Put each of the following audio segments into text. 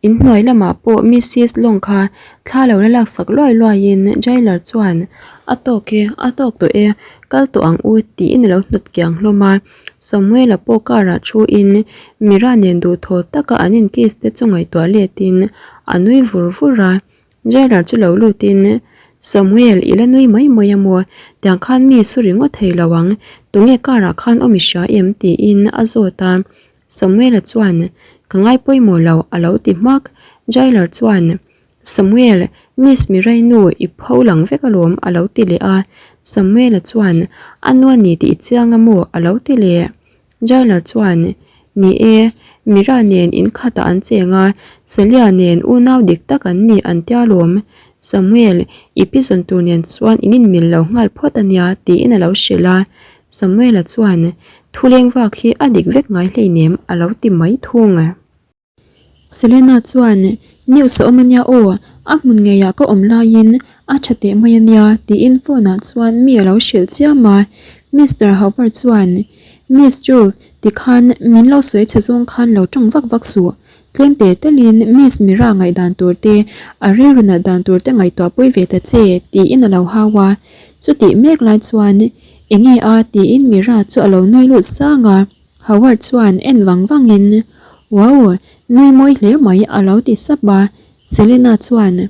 Inhnuai lamah pawh Missis Long kha thla lo la laksak luai luaiin Jailer chuan, A tawk e, a tawk tawh e, kal tawh ang u tiin a lo hnawt kiang hlawm a. Samuela pawh car ah thuin Mira nen duhthaw taka an in kiss te chu ngaihtuah letin a nui vur vur a. Jailer chu lo lutin, Samuel, i la nui mai mai a maw? Tiang khan mi su ringawt thei lo ang, tunge car ah khan awm i hria em? tiin a zawt a. Samuela chuan, Ka ngai pawimawh lo, a lo ti hmak. Jailer chuan, Samuel, Miss Mirai nu i pho lang vek alawm, a lo ti leh a. Samuela chuan, A nu a ni tih i chiang a maw? a lo ti leh. Jailer chuan, Ni e, Mira nen in khatah an cheng a, Celia nen unau dik tak an ni an tia alawm. Samuel, i pi zawn tur nen chuan in inmil lo nghal phawt a nia, tiin a lo hrilh a. Samuela chuan, Thuleng vak hi a dik vek ngai hleinem a lo ti mai thung. Selena chuan, News a awm a nia aw, a hmun ngeiah ka awm laiin a tha teh mai a nia tiin phone ah chuan mi a lo hrilh chiam a. Mister Howard chuan, Miss Jules, tikhan min lo sawi chhe zawng khan lo tawng vak vak suh. Tlem teh telin Miss Mira ngaihdan tur te, a rilru nat dan tur te ngaihtuah pui ve ta che tiin a lo hau a. Chutih mek lai chuan Enge a? tiin Mira chu a lo nui lut sang a, Howard chuan en vang vangin Wow, nui mawi hle mai a lo ti sap a, Selena chuan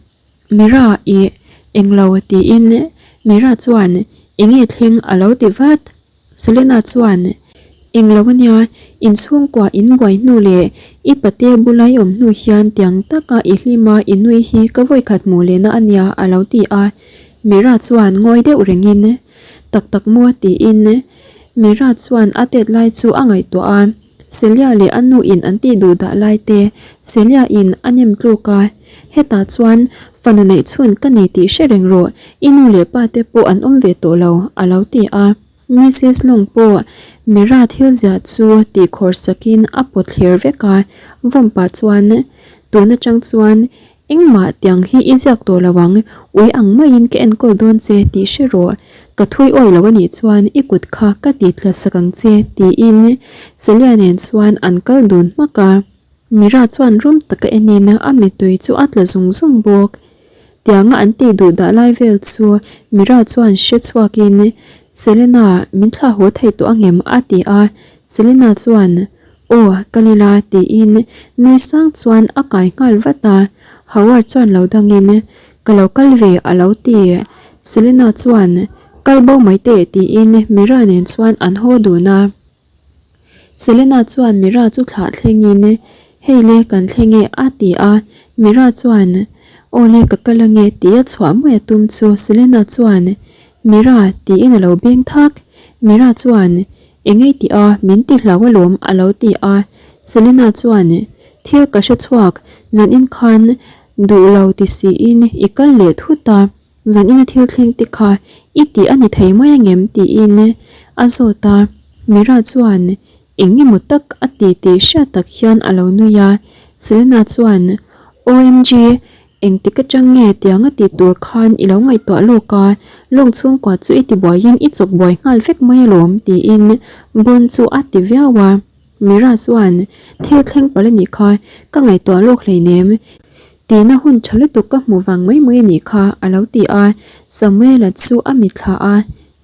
Mira ih, englo tiin Mira chuan Enge thleng a lo ti vat. Selena chuan Englo ania, inchhungkua in buai hnu leh i pate bula i awm hnu hian tiang taka i hlima i nui hi ka vawikhat hmuh lehna ania a lo ti a. Mira chuan ngawi deuh rengin Tak tak maw tiin Mira chuan a tet lai chu a ngaihtuah a, Celia leh a nu in an tih duh dah lai te Celia in a nem tluk a, hetah chuan fanu neih chhun ka nei tih hre reng rawh, i nu leh pa te pawh an awm ve tawh lo a lo ti a. Missis Long pawh Mira thil ziah chu tih khawr sakin a pawt thler vek a, vawm pah chuan tun atang chuan Engmah tiang hi i ziak tawh lo ang, ui ang maiin ka enkawl dawn che tih hre rawh, ka thui awi lo anih chuan i kut kha ka ti tla sak ang che tiin Celia nen chuan an kal dun hmak a. Mira chuan rum taka enin a mittui chu a tla zung zung bawk. Tianga an tih duh dah lai vel chu Mira chuan hre chhuakin Selena min thlah haw thei tawh angem a ti a, Selena chuan Aw, ka ni la tiin nui sang chuan a kai nghal vat a, Howard chuan lo dangin Ka lo kal ve a lo ti. Selena chuan Kal bo mai teh tiin Mira nen chuan an haw dun a. Selena chuan Mira chu thlah thlengin Hei le kan thleng e a ti a, Mira chuan Aw le ka kal ange tia chhuah mai a tum chu Selena chuan Mira tiin a lo beng thak. Mira chuan Engei tih a, min ti hlau alawm a lo ti a. Selena chuan, Thil ka hre chhuak, zanin khan duh lo ti siin i kal leh thut a, zanin a thil thleng te kha i tih a ni thei mai angem tiin a zawt a. Mira chuan eng emaw tak a ti tih hriat tak hian a lo nui a. Selena chuan, OMG, Engtik atang nge tiang a tih tur khan i lo ngaihtuah lawk a, lawng chhungkua chu i tibuaiin i chawk buai nghal vek mai alawm tiin Bon chu a ti viau a. Mira chuan, Thil thleng palh a nih kha, ka ngaihtuah lawk hleinem. Tina hun tha lutuk ka hmuh vang mai mai a nih kha a lo ti a, Samuela chu a mitthla a.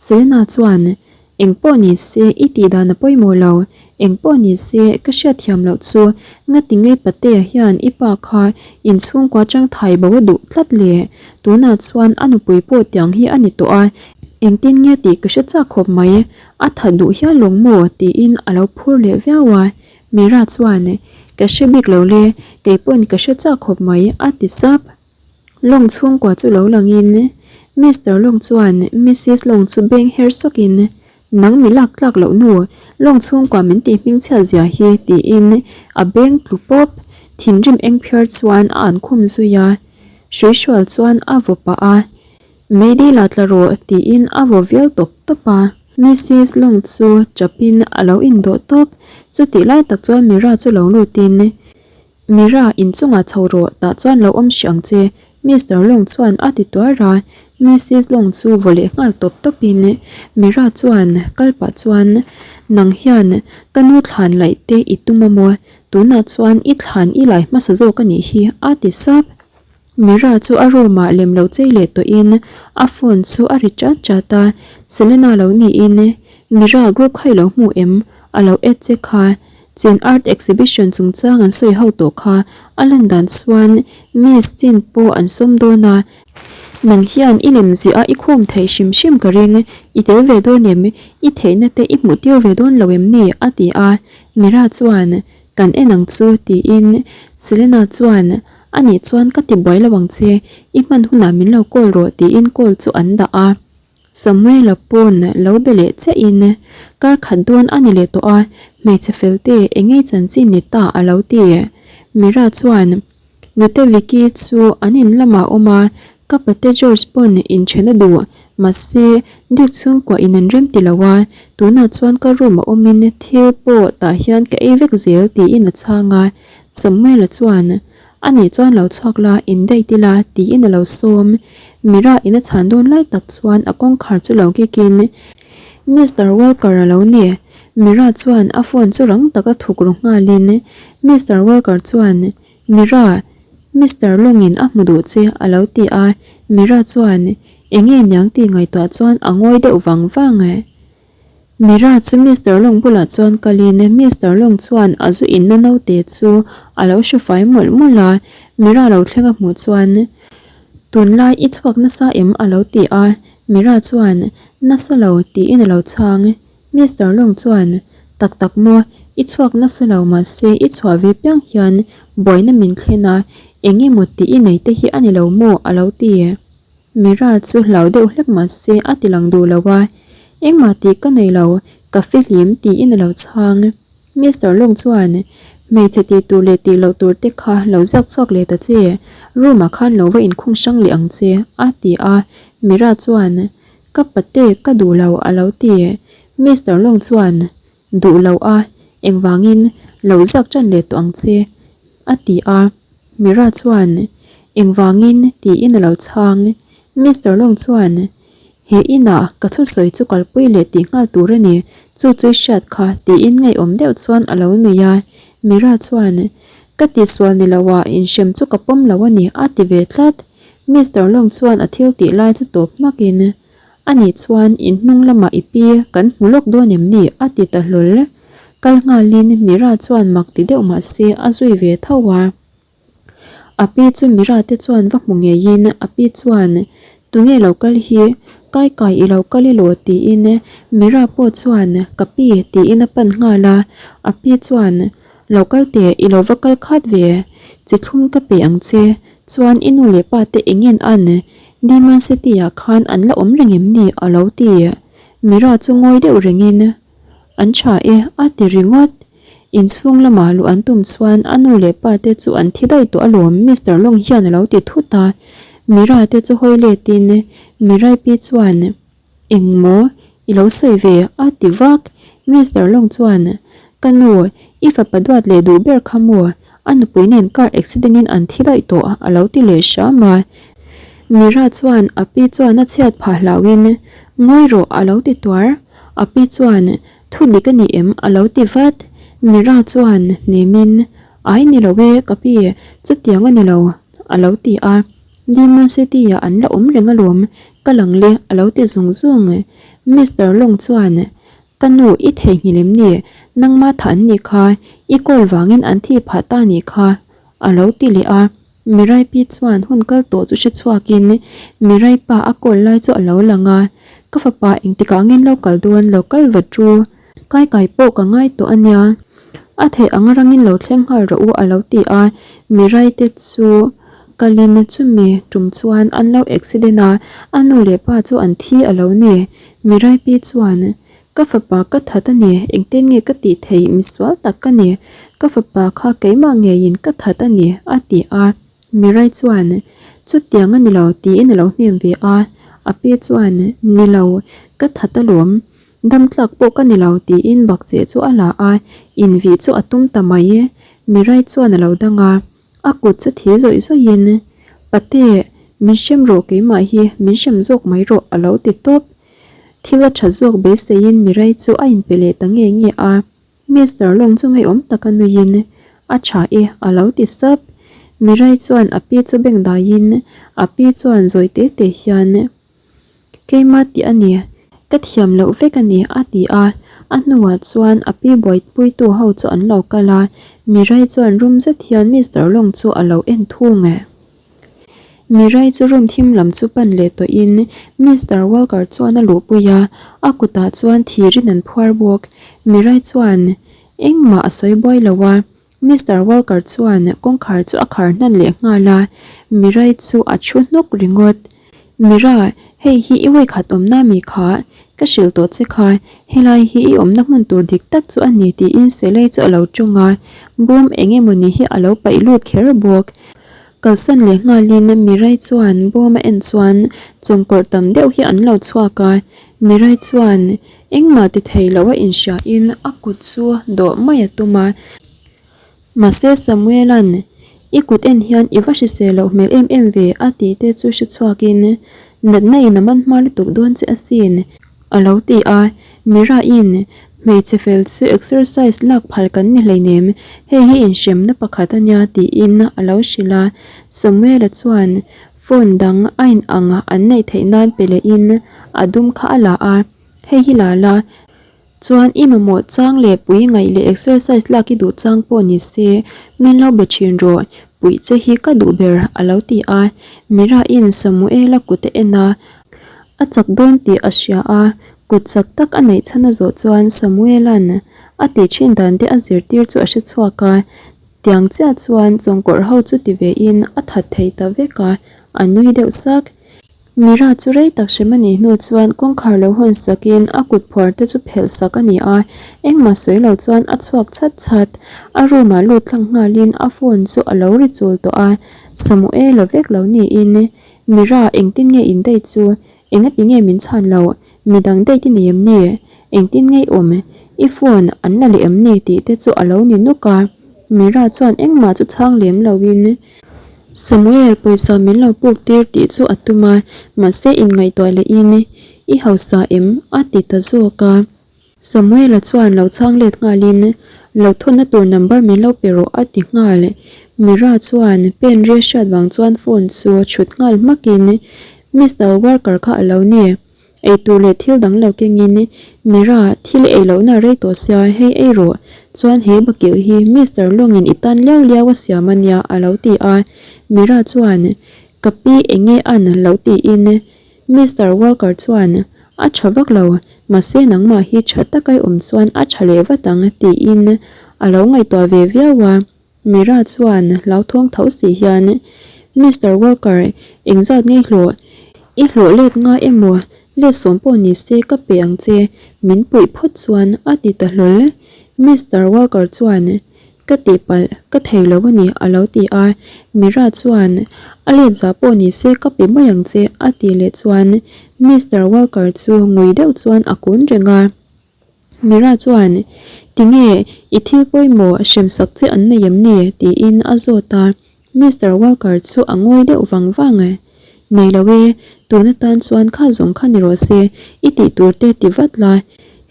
Selena chuan, Eng pawh ni se i tih dan a pawimawh lo, eng pawh ni se ka hriatthiam loh chu ngati ngei Patea hian i pa kha inchhungkua chang thai bo a duh tlat le, tunah chuan a nupui pawh tiang hi a ni tawh a, engtin nge tih ka hre chak khawp mai, a that duh hial lawng maw tiin a lo phur leh viau a, Mira chuan ka hre bik lo le, kei pawn ka hre chak khawp mai a ti sap. Long chhungkua chu lo langin Mister Long chuan Missis Long chu beng her sawkin Nang mi lak tlak loh nu, Long chhungkua min tih hmingchhiat zia hi tiin a beng tlu pawp. Thinrim eng phiar chuan a an khum zui a, Hruihrual chuan a vaw pah a, Meidei la tla rawh tiin a vaw vial tawp tawp a. Missis Long chu chapin a lo indawh tawp. Chutih lai tak chuan Mira chu lo lutin Mira, inchungah chho rawh, tah chuan lo awm hrih ang che, Mister Long chuan a ti tuar a, Missis Long chu vaw leh nghal tawp tawpin Mira chuan kal pah chuan, Nang hian ka nu thlan laih te i tum a maw? Tunah chuan i thlan i lai hmasa zawk a nih hi, a ti sap. Mira chu a room ah lem lo chei leh tawhin a phone chu a ri chat chat a, Selena lo niin, Mira group kha i lo hmu em? A lo add che kha. Chin Art Exhibition chungchang an sawi ho tawh kha a lan dan chuan Miss Chin pawh an sawm dawn a, nang hian i lem ziah a i khawm theih hrim hrim ka ring, i tel ve dawn em? I theihna te i hmuh tir ve dawn lo em ni? a ti a, Mira chuan Kan en ang chu tiin Selena chuan A nih chuan ka ti buai lo ang che, i hman hunah min lo call rawh tiin call chu an dah a. Samuela pawn lo be leh chiahin kar khat dawn a ni leh tawh a, hmeichhe felte engei chanchin ni ta a lo ti. Mira chuan Nute Vicky chu an in lamah a awm a, ka pate George pawn inthen a duh, mahse Duke chhungkua in an rem ti lo a, tunah chuan ka room a awmin thil pawh tah hian ka ei vek zel tiin a chhang a, Samuela chuan A nih chuan lo chhuak la, in date ila, tiin a lo sawm. Mira in a chhan dawn lai tak chuan a kawngkhar chu lo kikin Mister Walker a lo ni. Mira chuan a phone chu rang taka thuk ru nghalin Mister Walker chuan, Mira, Mister Lawngin a hmu duh che, a lo ti a. Mira chuan, Enge niang tih ngaihtuah chuan a ngawi deuh vang vang. Mira chu Mister Long bulah chuan kalin Mister Long chuan a zu inna naute chu a lo hru fai mawlh mawlh a, Mira lo thleng a hmuh chuan, Tunlai i chhuak nasa em? a lo ti a, Mira chuan, Nasa lo, tiin a lo chhang. Mister Long chuan, Tak tak maw, i chhuak nasa lo mahse i chhuah ve piang hian buaina min thlen a, eng emaw tih i nei te hi a ni lo maw? a lo ti. Mira chu hlau deuh hlek mahse a ti lang duh lo a, Engmah tih ka nei lo, ka fihlim tiin a lo chhang. Mister Long chuan, Hmeichhe tih tur leh tih loh tur te kha lo ziak chhuak leh ta che, room ah khan lo va inkhung hrang leh ang che, a ti a. Mira chuan, Ka pate ka duh lo, a lo ti. Mister Long chuan, Duh lo a, engvangin lo ziak ṭan leh tawh ang che, a ti a. Mira chuan, Engvangin? tiin a lo chhang. Mister Long chuan, He inah ka thusawi chu kalpui leh tih nghal tur a ni, chu chu i hriat kha, tiin ngaihawm deuh chuan a lo nui a. Mira chuan, Ka tihsual ni loah inhrem chu ka pawm lo a ni, a ti ve tlat. Mister Long chuan a thil tih lai chu tawp hmakin, A nih chuan in hnung lamah i pi kan hmu lawk dawn em ni? a ti ta hlawl. Kal nghalin Mira chuan mak ti deuh mah se a zui ve tho a. A pi chu Mira te chuan va hmu ngeiin a pi chuan, Tunge lo kal hi? Kai kai i lo kal i law tiin Mira pawh chuan Ka pi tiin a pan nghal a. A pi chuan, Lo kal teh i lo va kal khat ve, chi thlum ka pe ang che. Chuan i nu leh pa te engin an Demon City ah khan an la awm reng em ni? a lo ti. Mira chu ngawi deuh rengin, An tha e, a ti ringawt. Inchhung lamah luh an tum chuan a nu leh pa te chu an thi daih tawh alawm Mister Long hian a lo ti thut a. Mira te chu hawi letin Mirai pi chuan, Engmaw i lo sawi ve? a ti vak. Mister Long chuan, Ka nu, i fapa duat leh duh ber kha maw? A nupui nen car accident in an thi daih tawh a lo ti leh hram a. Mira chuan a pi chuan a chhiat phah hlauhin, Ngawi rawh a lo ti tuar. A pi chuan, Thu dik a ni em? a lo ti vat. Mira chuan hnemin, Ai ni lo e ka pi, chutiang a ni lo a lo ti a. Demon City ah an la awm reng alawm, ka lang le a lo ti zung zung. Mister Long chuan, Ka nu i theihnghilh em ni? Nangma tha an nih kha, i call vangin an thi phah ta nih kha a lo ti leh a. Mirai pi chuan hun kal tawh chu hre chhuakin Mirai pa a call lai chu a lo lang a, Ka fapa engtikah ngen lo kal dawn lo kal vat ru. Kai kai pawh ka ngai tawh a nia, a theih ang rangin lo thleng nghal rawh u a lo ti a, Mirai te chu kalin chumi tum chuan an lo accident a, a nu leh pa chu an thi a lo ni. Mirai pi chuan, Ka fapa ka that a ni, engtin nge ka tih theih misual tak ka ni, ka fapa kha keimah ngeiin ka that a ni a ti a. Mirai chuan, Chutiang a ni lo tiin a lo hnem ve a, a pi chuan, Ni lo, ka that alawm. Dam tlak pawh ka ni lo tiin bakcheh chu a la a, invih chu a tum ta mai. Mirai chuan a lo dang a, a kut chu thi zawih zawihin, Pate, min hrem rawh keimah hi, min hrem zawk mai rawh a lo ti tawp. Thil a tha zawk beiseiin Mirai chu a inpe leh ta nge nge a. Mister Long chu ngeiawm taka nuiin, A tha e, a lo ti sap. Mirai chuan a pi chu beng daiin a pi chuan zawi te te hian, Keimah tih a ni, ka thiam loh vek a ni, a ti a. A hnuah chuan a pi buaipuitu ho chu an lo kal a, Mirai chuan rum zet hian Mister Long chu a lo en thung e. Mirai chu room thim lam chu pan leh tawhin Mister Walker chuan a luhpui a, a kutah chuan thirin an phuar bawk. Mirai chuan engmah a sawi buai lo a, Mister Walker chuan kawngkhar chu a khar hnan leh nghal a, Mirai chu a thu hnawk ringawt. Mira, hei hi i vawikhat awmna mi kha? Ka hrilh tawh che kha, helai hi i awmna hmun tur dik tak chu a ni tiin Selei chu a lo tawng a, bawm eng emawni hi a lo paih lut kher bawk. Kalsan leh nghalin Mirai chuan bawm a en chuan chawngkawrh tam deuh hi an lo chhuak a, Mirai chuan engmah ti thei lo a inhriain a kut chu dawh mai a tum a. Mahse Samuela'n, I kut en hian i va hrisel loh hmel em em ve a tih te chu hre chhuakin, Natna in a man hma lutuk dawn che asin, a lo ti a. Mira-in, Hmeichhe fel chu exercise lak phal kan ni hleinem, hei hi inhremna pakhat a nia tiin a lo hrilh a. Samuela chuan phone dang a in ang an neih theih nan pe lehin a dum kha a la a, Hei hi la la, Chuan i mamawh chang leh pui ngaih leh exercise lak i duh chang pawh ni se, min lo be thin rawh, puih che hi ka duh ber a lo ti a. Mira-in Samuela kut a en a, a chak dawn tih a hria a, kut chak tak a neih chhan a zawh chuan Samuela'n a tih thin dan te a zirtir chu a hre chhuak a, tiang chiah chuan chawngkawrh ho chu ti ve in a that thei ta vek a, a nui deuh sak. Mira chu rei tak hrem a nih hnu chuan kawngkhar lo hawn sakin a kut phuar te chu phelh sak a ni a, engmah sawi lo chuan a chhuak chhat chhat. A room ah lut tlang nghalin a phone chu a lo ri chul tawh a, Samuela vek lo niin, Mira engtin nge in date chu? Engati nge min chhan loh? Midang date i nei em ni? Engtin nge i awm? I phone an la leh em ni? tih te chu a lo ni nuk a, Mira chuan engmah chu chhang lem loin, Samuel pawisa min lo puk tir tih chu a tum a, mahse inngaihtuah lehin i hausa em? a ti ta zawk a. Samuela chuan lo chhang let nghalin lo thawnna tur number min lo pe rawh a ti nghal. Mira chuan pen ri a hriat vang chuan phone chu chhut nghal hmakin Mister Worker kha a lo ni. Eitur leh thil dang lo kengin Mira, thil ei lohna rei tawh sia, hei ei rawh. Chuan he bakilh hi Mister Lawngin i tan liau liau a siam a nia a lo ti a. Mira chuan, Ka pi eng nge an lo tiin Mister Walker chuan, A tha vak lo, mahse nangmah hi tha taka i awm chuan a tha leh vat ang tiin a lo ngaihtuah ve viau a. Mira chuan hlauthawng tho si hian, Mister Walker, engzat nge i hlawh? I hlawh let nga emaw, let sawm pawh ni se ka pe ang che, min puih phawt chuan a ti ta hlawl. Mister Walker chuan, Ka tihpalh, ka thei lo a ni, a lo ti a. Mira chuan, A let zah pawh ni se ka pe mai ang che, a tih leh chuan Mister Walker chu ngui deuh chuan a kun reng a. Mira chuan, Tinge, i thil pawimawh hremsak che an nei em ni? tiin a zawt a. Mister Walker chu a ngawi deuh vang vang. Nei lo e, tun atan chuan kha zawng kha ni rawh se, i tih tur te ti vat la,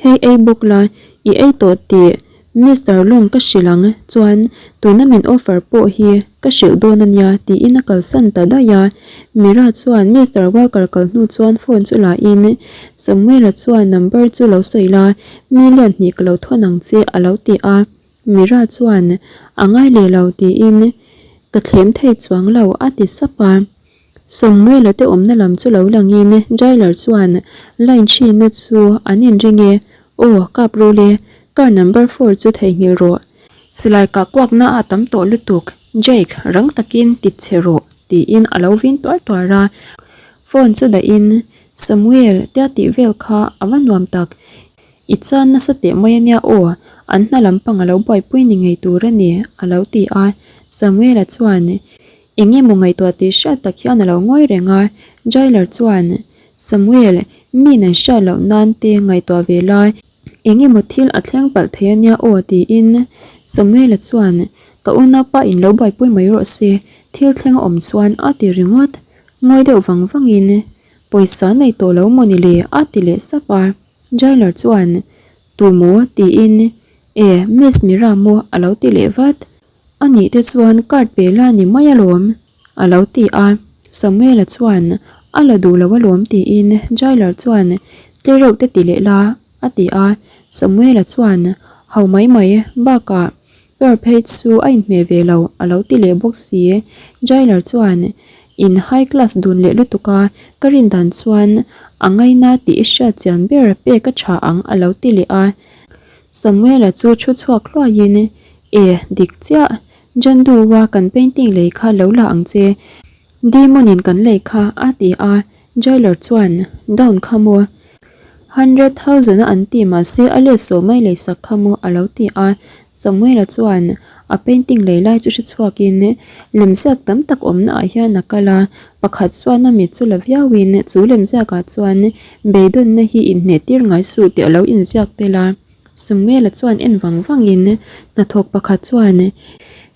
hei ei bawk la, i ei tawh tih Mister Long ka hrilh ang, chuan tuna min offer pawh hi ka hrilh dawn a nia tiin a kalsan ta daih a. Mira chuan Mister Walker kal hnu chuan phone chu la in Samuela chuan number chu lo sawi la, million hnih ka lo thawn ang che a lo ti a. Mira chuan a ngai leh lo tiin ka thlem thei chuang lo a ti sap a. Samuela te awmna lam chu lo langin Jailer chuan line chhinna chu an inring e, Aw, kap rul e, car number four chu theihnghilh rawh. Silai kah kuakna a tam tawh lutuk, Jake, rang takin ti che rawh, tiin a lo vin tuar tuar a. Phone chu dahin, Samuel, tia tih vel kha a va nuam tak. I chan nasa teh mai ania aw, an hna lampang a lo buaipui ni ngei tur a ni, a lo ti a. Samuela chuan, Eng emaw ngaihtuah tih hriat tak hian a lo ngawi reng a, Jailer chuan, Samuel, miin an hriat loh nan te ngaihtuah ve la, eng emaw thil a thleng palh thei a nia aw tiin Samuela chuan, Ka unaupa in lo buaipui mai rawh se, thil thleng a awm chuan a ti ringawt. Ngawi deuh vang vangin, Pawisa nei tawh lo maw ni le a ti leh sap a, Jailer chuan, Tu maw? tiin, E, Miss Mira maw a lo ti leh vat. A nih te chuan card pe la ni mai alawm, a lo ti a. Samuela chuan, A la duh lo alawm tiin Jailer chuan, Tle reuh te ti leh la, a ti a. Samuela chuan, Ho mai mai, bakah Per phei chu a inhmeh ve lo, a lo ti leh bawk si. Jailer chuan, In high class dun leh lutuk a, ka rin dan chuan a ngaina tih i hriat chian ber pek a tha ang, a lo ti leh a. Samuela chu thu chhuak hluaiin, E, dik chiah. Jandu-a kan painting lei kha lo la ang che. Demon-in kan lei kha, a ti a. Jailer chuan, Down kha maw? 100,000 a an ti mahse a let sawh mai lei sak kha maw? a lo ti a. Samuela chuan a painting lei lai chu hre chhuakin lemziak tam tak awmna ah hian a kal a, pakhat chuan a mit chu la viauin chu lemziak ah chuan beidawnna hi inhneh tir ngai suh tih a lo inziak tel a. Samuela chuan en vang vangin hnathawk pakhat chuan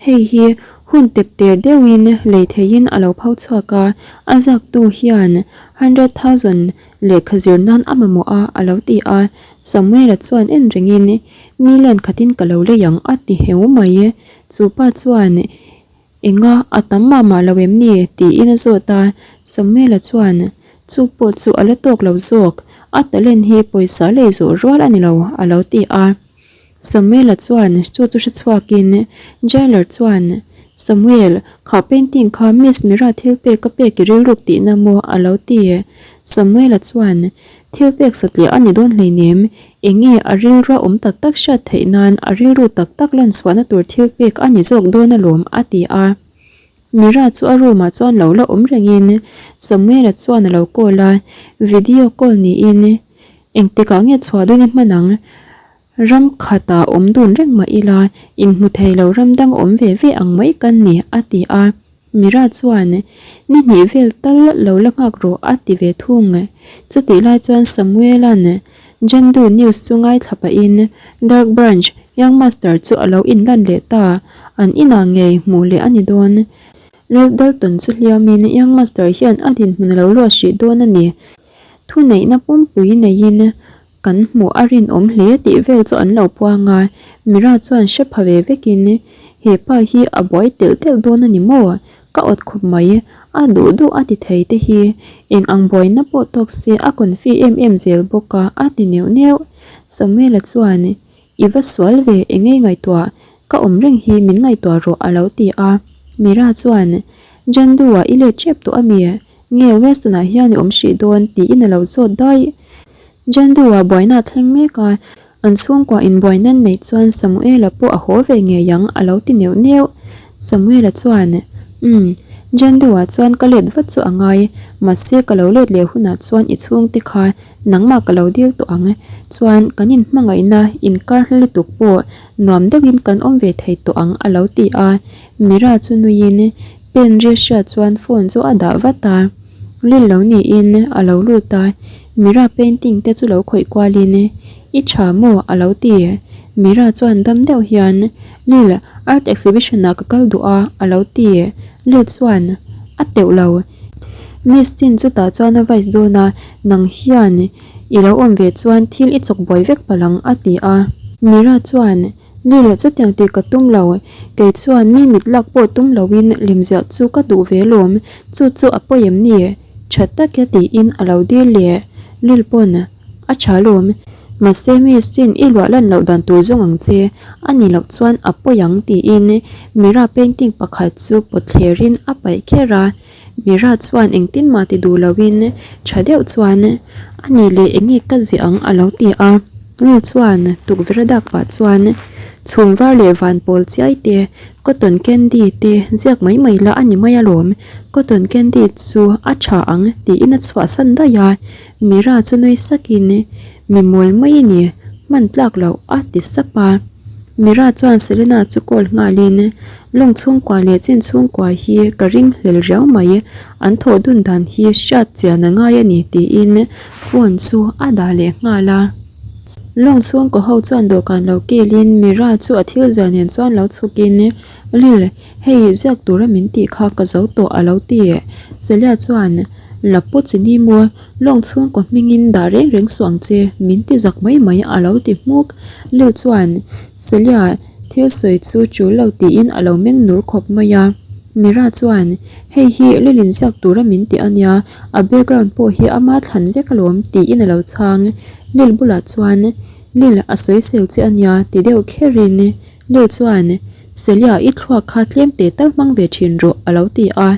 hei hi hun tep ter deuhin lei theihin a lo pho chhuak a, a ziaktu hian 100,000 lehkha zir nan a mamawh a a lo ti a. Samuela chuan en rengin million khatin ka lo lei ang a ti heu mai. Chu pa chuan Enga a tam mah mah lo em ni? tiin a zawt a. Samuela chuan Chu pawh chu a la tawk lo zawk, a talent hi pawisa lei zawh rual a ni lo a lo ti a. Samuela chuan chu chu hre chhuakin Jailer chuan Samuel, kha painting kha Miss Mira thil pek ka pek i rilruk tihna maw? a lo ti. Samuela chuan Thil pek satliah a ni dawn hleinem, enge a rilrua awm tak tak hriat theih nan a rilru tak tak lan chhuahna tur thil pek a ni zawk dawn alawm a ti a. Mira chu a room ah chuan lo la awm rengin Samuela chuan a lo call a, video call niin engtikah nge chhuah dawn i hman ang? Ram khatah awm dun reng mah ila, inhmu thei lo ram dang awm ve ve ang mai kan ni, a ti a. Mira chuan, Ni hnih vel tal lo la nghak rawh, a ti ve thung. Chutih lai chuan Samuela'n Jandu news chu ngaithla pahin Dark Branch Young Master chu a lo inlan leh ta, an inah ngei hmuh leh a ni dawn. Lal Dalton chu hliamin Young Master hian a dinhmun a lo luah hrih dawn a ni. Thuneihna pumpui neiin Kan hmuh a rinawm hle tih vel chu an lo puang a, Mira chuan hre pha ve vekin, He pa hi a buai telh telh dawn a ni maw? Ka awt khawp mai, a duh duh a ti thei te hi eng ang buaina pawh tawk se a confi em em zel bawk a, a ti neuh neuh. Samuela chuan, I va sual ve, eng ei ngaihtuah? Ka awm reng hi min ngaihtuah rawh a lo ti a. Mira chuan, Jandu-ah i let tep tawh a mi? Nge Weston-ah hian i awm hrih dawn? tiin a lo zawt daih. Jandu-ah buaina a thleng mek a, an chhungkua inbuaina an neih chuan Samuela pawh a haw ve ngei ang a lo ti neuh neuh. Samuela chuan, Umm, Jandu-ah chuan ka let vat chu a ngai, mahse ka lo let leh hunah chuan i chhungte kha nangmah ka lo dil tawh ang. Chuan kan inhmangaihna inkar hla lutuk pawh nuam deuhin kan awm ve thei tawh ang a lo ti a. Mira chu nuiin pen ri hriat chuan phone chu a dah vat a. Lil lo niin a lo lut a, Mira painting te chu lo khawih kualin I tha maw? a lo ti. Mira chuan dam deuh hian Lil, art exhibition ah ka kal duh a a lo ti. Lil chuan A teuh lo. Miss Chin chutah chuan a vice dawn a, nang hian i lo awm ve chuan thil i chawk buai vek palh ang a ti a. Mira chuan Lil, chutiang tih ka tum lo. Kei chuan mi mit lak pawh tum loin lemziah chu ka duh ve lawm. Chu chu a pawi em ni? Tha tak e tiin a lo dil leh. Lil pawn a tha lawm. Mahse miss chin i luah lan loh dan tur zawng ang che. A ni loh chuan a pawi ang tiin Mira painting pakhat chu pawt thlerin a paih kher a. Mira chuan engtin mah ti duh loin tha deuh chuan a ni leh eng nge ka ziah ang a lo ti a. Lil chuan tukverh a dak pah chuan chhum var leh van pawl chiai te cotton candy te ziak mai mai la a ni mai alawm. Cotton candy chu a tha ang tiin a chhuahsan daih a. Mira chu nui sakin mi mawl mai i ni hman tlak loh a ti sap a. Mira chuan Selena chu call nghalin lawng chhungkua leh chin chhungkua hi ka ring hlel riau mai, an thawh dun dan hi hriat chian a ngai a ni tiin phone chu a dah leh nghal a. Lawng chhungkaw ho chuan dawhkan lo kilin Mira chu a thil zia nen chuan lo chhukin Lil, hei ziak tura min tih kha ka zo tawh a lo ti. Celia chuan La pawh chi ni maw? Lawng chhungkaw hmingin dah reng reng suh ang che, min ti zak mai mai a lo ti hmuk. Lil chuan, Celia, thil sawi chu tul lo tiin a lo meng nur khawp mai a. Mira chuan, Hei hi Lilin ziak tura min ti a nia, a background pawh hi ama thlan vek alawm tiin a lo chhang. Lil bulah chuan, Lil a sawisel che a nia ti deuh kherin Lil chuan, Celia i thluak kha tlem teh tal hmang ve thin rawh a lo ti a.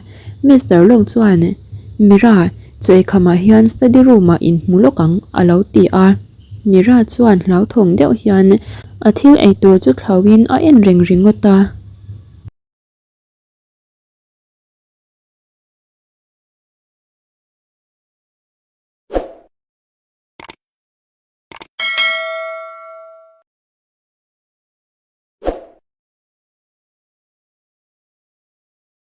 Mister Long chuan, Mira, chaw eikhamah hian study room ah inhmu lawk ang a lo ti a. Mira chuan hlauthawng deuh hian a thil ei tur chu thlauhin a en reng ringawt a.